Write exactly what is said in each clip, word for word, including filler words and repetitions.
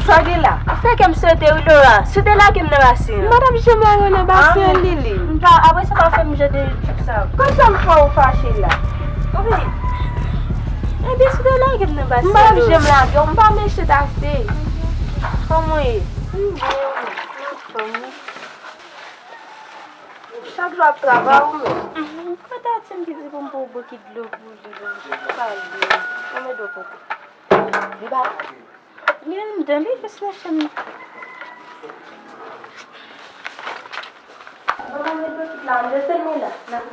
Sa w gen la? Ou fè kè m sote wi, Laura. Si w te lage m nan basen an. M pa t ap janm lage w nan basen an, Lili. M pa, apre sa, pa fè m jan de tip sa. Konsa m fè w fache la. Anben, anben, si w te lage m nan basen an, Laura. M pa t ap janm lage w, m pa mechan ase. Kòman w ye? M byen, m anfòm wi. Chak jou ap travay ou menm. Mhm. Kote Atim ki di pou m ba w bokit dlo pou li, pou m pale? Konbyen dlo w pote? Li ba. Li anndan, li jis nan chanm li. Bon, mwen met bokit la anndan, se mwen la. Nan.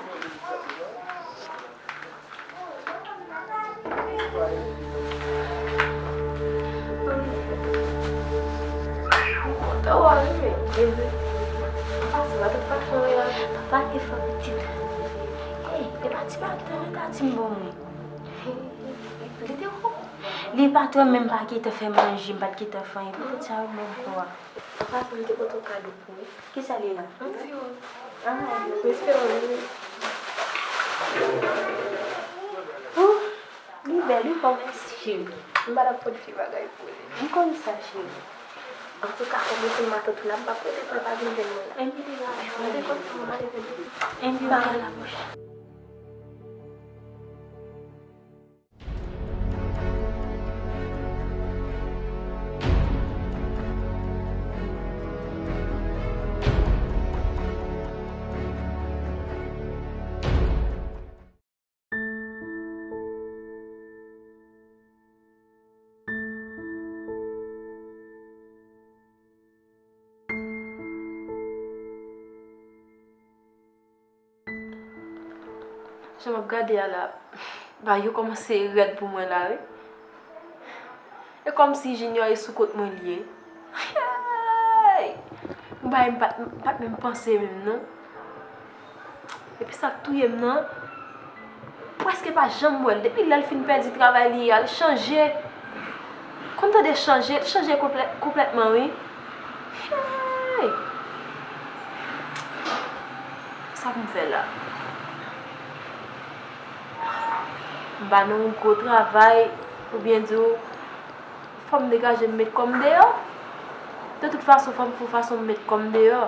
Papa te fè pitit. Ey, e pa ti bagay la ta di m bon mwen. Li te wè. Li pa t wè m, menm pa gentan fè manje, m pa t gentan fè anyen. Poutèt sa yo menm kwa. Papa, m te pote yon kado pou ou. Kisa li la? Yon ti wòb. Ah, respè mwen wi. Oh, li bèl wi, kòm cheri. M pa t ap pot vye bagay pou li. M konn sa, cheri. Antouka, kòm ou se matant ou la, m p ap rete pou l pa vin jwenn mwen la. Enben li la, jwenn li. Enben bagay la, monchè. Jan m ap gade a la, bagay yo kòmanse rèd pou mwen la, wi. E kòmsi Junior e sou kont mwen li ye. Hey! Yon bagay m pa t, m pa t menm panse menm, non. Epi sa k touye m nan, prèske pa janm wè l. Depi lè l fin pèdi travay li a, l chanje. Konn tande chanje, l chanje konplè-, konplètman, wi. Hey! Sa pou m fè la? M pa nan yon gwo travay, oubyen di w, fò m degaje m met kò m deyò. De tout fason, fò m fè yon fason m met kò m deyò.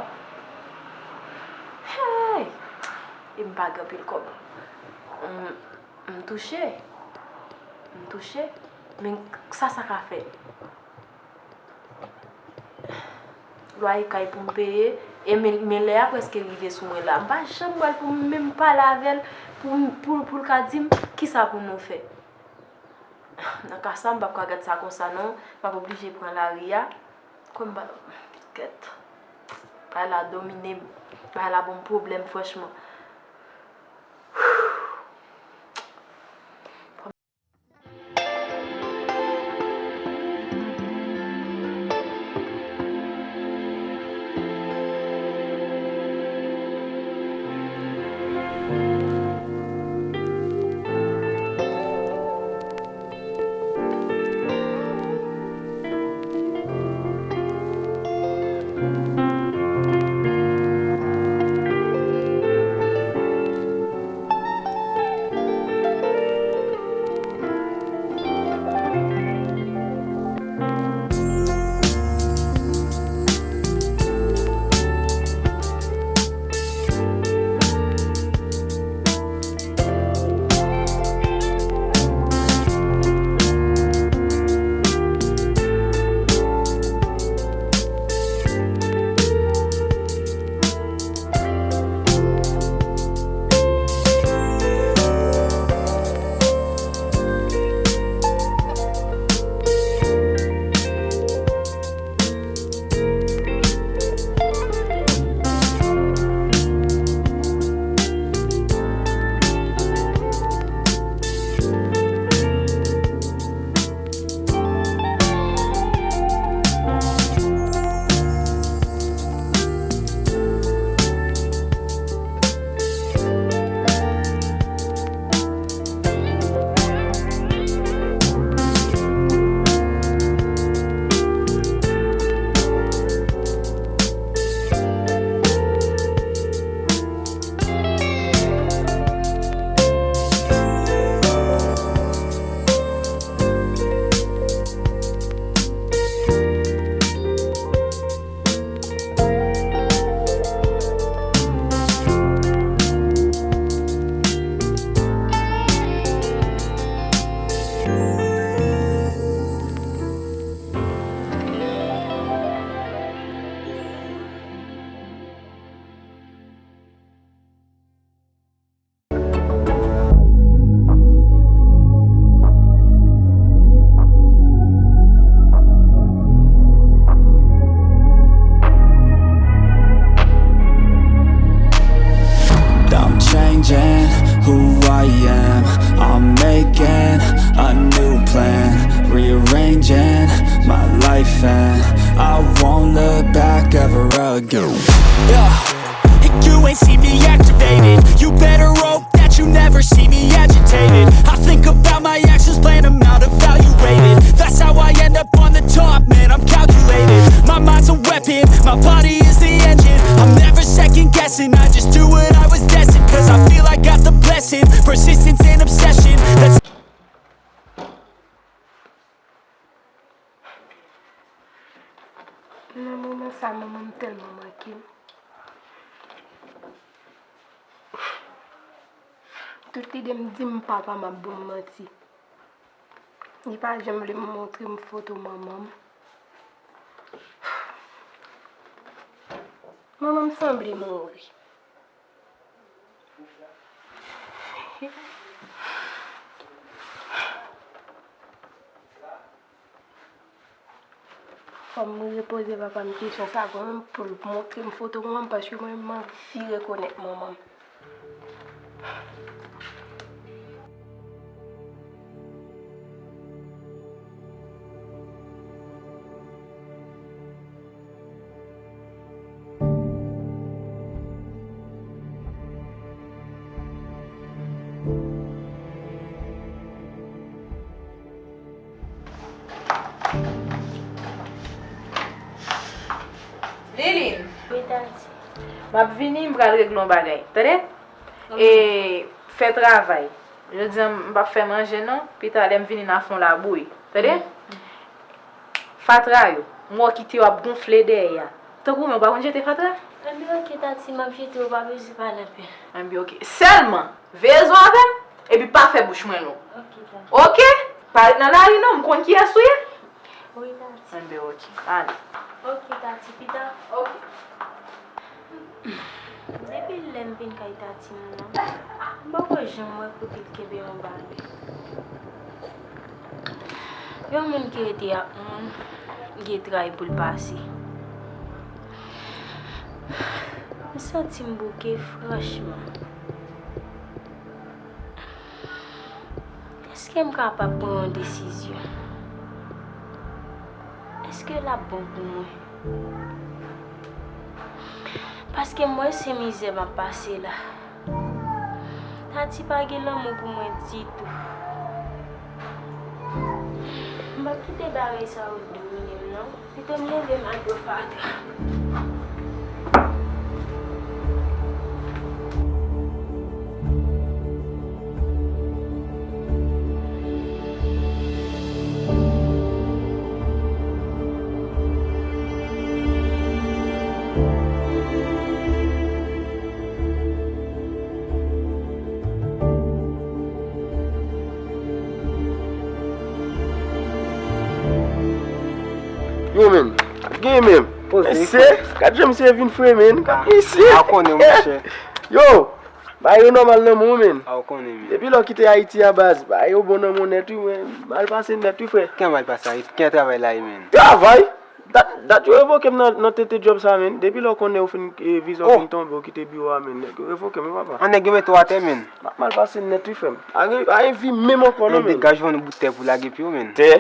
Hey! E m pa gen anpil kòb. M, m touche. M touche. Men sa, sa ka fè? Lwaye kay pou m peye, e men, men lè a prèske rive sou mwen la. M pa janm wè l pou m menm pale avè l, pou m, pou, pou l ka di m kisa pou nou fè. Nan ka sa, m p ap ka gad sa konsa non, m ap oblije pran lari a. Kòm ba, kèt. Bagay la domine m. Bagay la ban m pwoblèm, franchman. Yeah, and you ain't see me activated. You better hope that you never see me agitated. I think about my actions, plan 'em out, evaluated. That's how I end up on the top, man, I'm calculated. My mind's a weapon, my body is the engine. I'm never second guessing, I just do what I was destined. 'Cause I feel I got the blessing, persistence and obsession. That's Nan moman sa, manman m tèlman manke m. Tout lide m di m papa m ap ban m manti. Li pa janm vle montre m foto manman m. Manman m sanble mouri. Fò m repoze papa m kesyon sa kanmenm pou l montre m foto manman m, paske mwen, m anvi rekonèt manman m. Liline. Wi, Tati. M ap vini, m pral regle yon bagay. Tande? E fè travay. Jodi a, m p ap fè manje non. Pita, lè m vini, n a fè yon labouyi. Tande? Fatra yo, m wè w kite yo ap gonfle dèyè a. Tankou men, ou pa konn jete fatra? Enben, oke, Tati, m ap jete, ou pa bezwen pale anpil. Enben, oke. Sèlman, veye zo avè m, epi pa fè bouch mwen long. Oke, Tati. Oke? Pa ret nan lari non, m konn kiyès ou ye. Wi, Tati. Enben, oke. Ale. Oke, Tati, pita. Oke. Depi lè m vin kay Tati m nan, m poko janm wè kote l kenbe yon bagay. Yon moun ki rete ak moun, gen tray pou l pase. M santi m bouke, franchman. Èske m kapab pran yon desizyon? Èske l ap bon pou mwen? Paske m wè se mizè m ap pase la. Tati pa gen lanmou pou mwen ditou. M p ap kite bagay sa yo domine m non. Pito m leve m al pran fatra. Yo, men, gen menm. Poze, mesye, gad jan misye vin fre, men. Gad misye. A konnen, monchè. Yo, bagay yo nòmal nan men w, men. A, ou konnen, men. Depi lè w kite Ayiti a, baz, bagay yo bon nan men w nèt, wi, men. Mal pase nèt, wi, frè. Ki mal pase Ayiti? Ki travay la ye, men? Travay? Dat, dat yo revoke m nan, nan tete djòb sa, men. Depi lè w konnen ou fin, e, viza w fin tonbe, ou kite biwo a, men. Nèg yo revoke m, wi, papa. An nèg yo mete w atè, men. M ap mal pase nèt, wi, frè m. Pa gen, pa gen vi menm ankò, non, men. Degaj, jwenn yon bout tè pou lage pye w, men. Tè?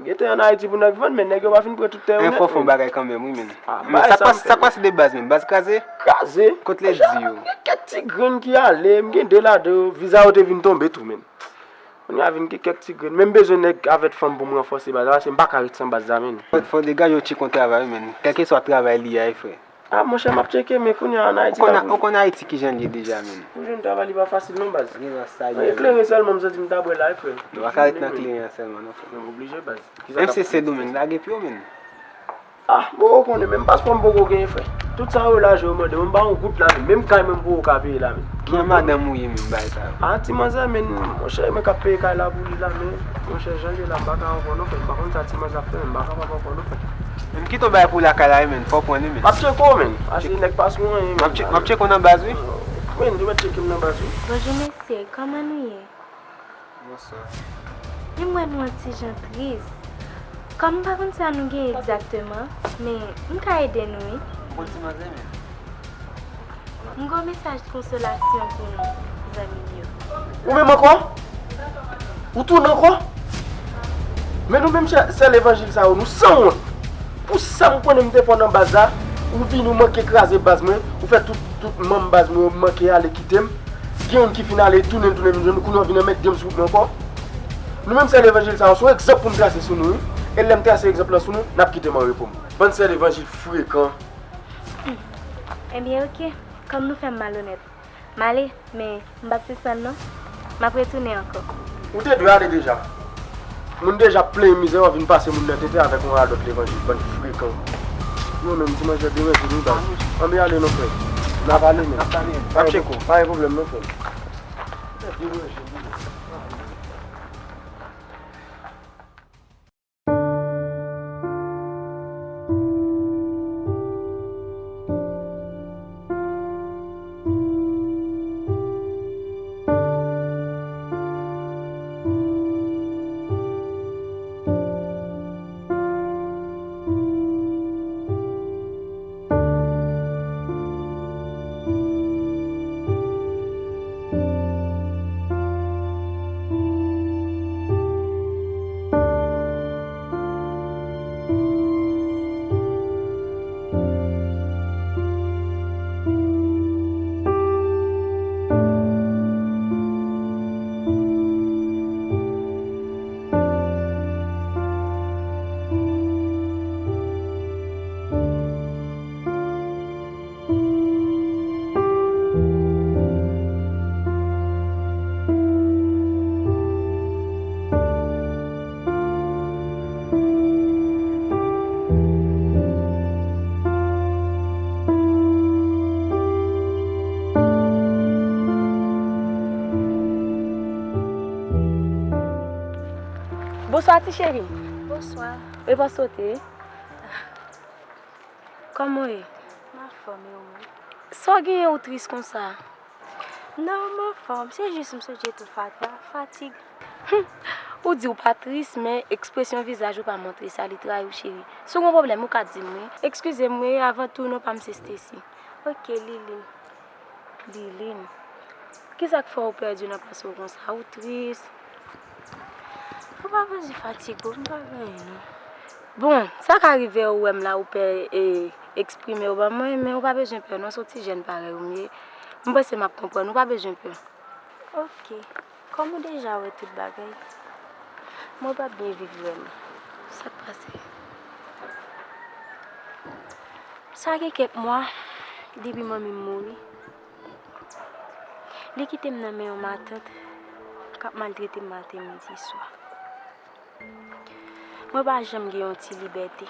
Gen tè ann Ayiti pou nèg vann, men nèg yo pa fin pran tout tè yo nèt, men. Fò fè yon bagay kanmenm, wi, men. Men sa k pase de baz, men. Baz kraze? Kraze? Kot lè di yo? Gen kèk ti grenn ki ale, m gen de ladan yo, viza yo te vin tonbe tou, men. Kounye a vin gen kèk ti grenn. Men m bezwen nèg avèk fanm pou m ranfòse baz la, paske m pa ka ret san baz la, men. Fò, fò degaje yon ti kon travay, men. Kèlkeswa travay li ye, frè. A, monchè, m ap tcheke, men kounye a ann Ayiti. Ou konn, ou konn Ayiti kijan l ye deja, men. Pou jwenn travay, li pa fasil, non, baz. Kleren sèlman, m santi m ta bwè la, wi, frè. Ou pa ka ret nan kleren an sèlman, non, frè. Men, oblije, baz. Menm si se Sendomeng, lage pye w, men. A, bon, ou konnen, menm paspò m poko genyen, frè. Tout sa yo lajan yo mande, mwen m pa yon goud la, men. Menm kay mwen, m poko ka peye la, men. Kijan madanm ou ye, menm, bagay sa yo? A, ti manzè, men, monchè, mwen k ap peye kay la pou li la, men, monchè, jan l ye la, m pa ka ankò, non, frè. M pa konn sa ti manzè ap fè, men m pa kapab ankò, non, frè. Men m kite w bay pou lakay la, wi, men. Fò w pran li, men. M ap tcheke w, men. Ase nèg pa sou anyen, men. M ap tcheke w nan baz, wi. Men, yo mèt tcheke m nan baz, wi. Bonjou, mesye. Kòman nou ye? Bonswa. Men m wè nou yon ti jan tris. Kòm m pa konn sa nou genyen egzakteman, men m ka ede nou, wi. Bon ti manzè, men. M gen yon mesaj konsolasyon pou nou, zanmi m yo. Ou menm ankò? Ou tounen ankò? Men nou menm sè, sè levanjil sa yo, nou sanwont. Pou sa m konnen m te fè w nan baz la, Ou vini, ou manke kraze baz mwen, ou fè tout, tout manm baz mwen yo manke ale kite m. Gen youn ki fin ale, tounen, tounen vin jwenn ou, kounye a w vin anmède m sou wout mwen ankò. Nou menm sè levanjil sa yo, se yon egzanp pou m trase sou nou, wi. E lè m trase egzanp lan sou nou, n ap kite m an repo m. Bann sè levanjil frekan. Ebyen, oke. Kòm nou fè m malonèt, m ale, men m p ap sispann non. M ap retounen ankò. Ou te dwe ale deja. Moun deja ap plenyen mizè, w ap vin pase moun nan tenten avèk yon radòt levanjil, bann frekan. Nou menm, ti manjè deranje nou, baz. Ann ale non, frè. N ap ale, men. N ap tcheke w. Pa gen pwoblèm non, frè. Ou tèt deranje nou. Bonswa, ti cheri. Bonswa. Repons sote. Kòman w ye? M anfòm, e ou menm? Sa w genyen, ou tris konsa? Non, m anfòm. Se jis m sonje tou fatra, fatig. Hum! Ou di w pa tris, men ekspresyon vizaj ou pa montre sa, li trayi w, cheri. Si w gen pwoblèm, ou ka di m, wi. Eskize m, wi, avan tou, non pa m se Stacy. Oke, Liline. Liline. Kisa k fè w pèdi nan panse w konsa? Ou tris? Ou pa bezwen fatige w, m pa gen anyen non. Bon, sa ka rive w wè m la, ou pè e, eksprime w ban mwen, men ou pa bezwen pè non, se yon ti jèn parèy ou m ye. M panse m ap konprann, ou pa bezwen pè. Oke. Kòm ou deja wè tout bagay, mwen p ap byen viv vrèman. Sa k pase? Sa gen kèk mwa depi manmi m mouri. Li kite m nan men yon matant k ap maltrete m maten, midi, swa. Mwen pa janm gen yon ti libète.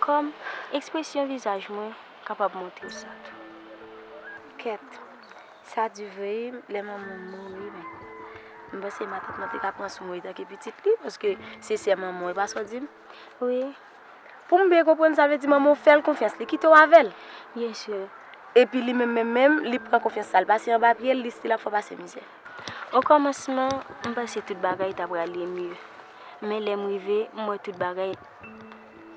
Kòm ekspresyon vizaj mwen kapab montre w sa tou. Kèt, sa di vre wi, lè manman m mouri, men m panse matant lan te ka pran swen w tanke pitit li, paske se sè manman w, e pa sa w di m? Wi. Pou m byen konprann, sa vle di manman w fè l konfyans, li kite w avè l? Byen si. Epi li menm, menm, menm, li pran konfyans sa, l pase anba pye l, li still ap fè w pase mizè. Okòmansman, m panse tout bagay ta prale mye. Men lè m rive, m wè tout bagay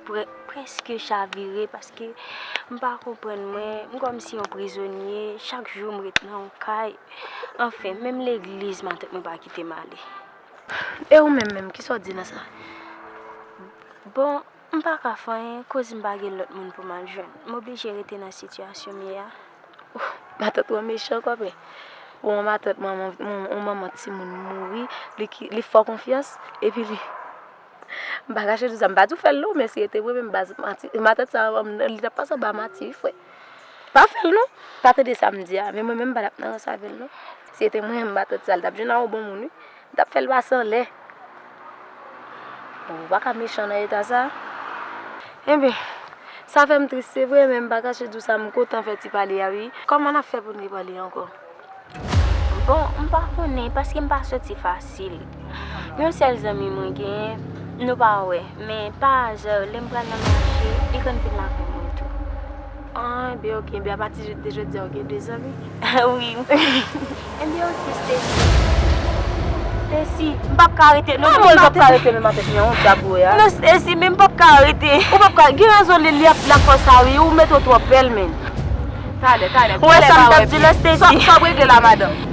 pre-, prèske chavire, paske m pa konprann mwen, m kòmsi yon prizonye, chak jou m ret nan yon kay. Anfen, menm legliz, matant mwen pa kite m ale. E ou menm, menm, kisa w di nan sa? Bon, m pa ka fè anyen, koz m pa gen lòt moun pou m al jwenn. M oblije rete nan sitiyasyon m ye a. Matant ou an mechan, konpè. Ou yon matant manman, yon, yon manman timoun mouri, li ki, li fè w konfyans, epi li, m pa kache di w sa, m pa di w fè l non, men si se te mwen menm, baz, manti, matant sa, li t ap pase anba manti, wi, frè. Pa fè l non. Pa tande sa m di a, men mwen menm, m pa t ap nan rans avè l non. Si se te mwen menm, matant sa, li t ap jwenn a yon bon moun, wi. M t ap fè l pase anlè. Ou pa ka mechan nan eta sa. Enben, sa fè m tris, se vre, men m pa kache di w sa, m kontan fè ti pale a, wi. Kòman n ap fè pou n repale ankò? Bon, m pa konnen, paske m pa soti fasil. Yon sèl zanmi mwen genyen, nou pa wè, men pa aza, lè m pral nan mache, li konn vin lakay mwen tou. Ah, enben, oke, enben, apati de jodi a, ou gen de zanmi? Wi. Enben, oke, Stacy. Stacy, m p ap ka rete non. Kòman l p ap ka rete menm avèk yon djab ou wè a? Non, Stacy, men m p ap ka rete. Ou p ap ka, gen rezon li, li ap, l ap fè sa wi, ou mete w twò pèl, men. Talè, talè. Ou wè sa m t ap di la, Stacy? Sa, sa w ap regle la, madanm?